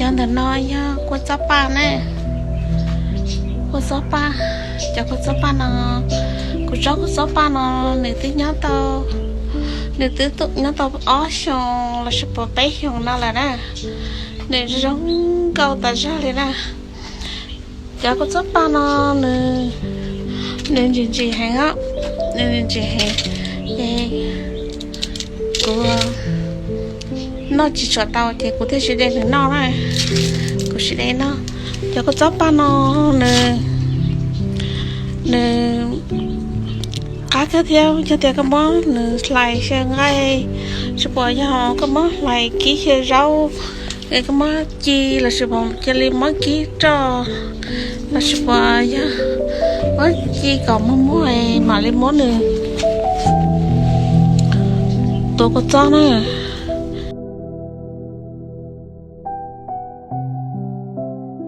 Cov ntawm no yog kua txob paj na. Kua txob paj, cov kua txob paj no, kuv tsob kua txob paj no nws twb nyob tau, nws twb nyob tau ob xyoos los sis puas peb xyoos no lawm na. Nws zoo nkauj tas zog li na. Cov kua txob paj no nws ntsim ntsim heev os, nws ntsim heev. Ces kuv noj tsis tshua tau ces kuv thiaj siv de nws noj na. Kuv siv de noj. Cov kua txob paj no nws, nws qab kawg thiab, yog tias koj muab nws hlais xyaw nqaij, los sis puas yog koj muab hlais kib xyaw zaub, es koj muab ci los sis puas cia li muab kib roj, los sis puas yog muab ci kom muag muag mam li muab nws tuav kua txob na.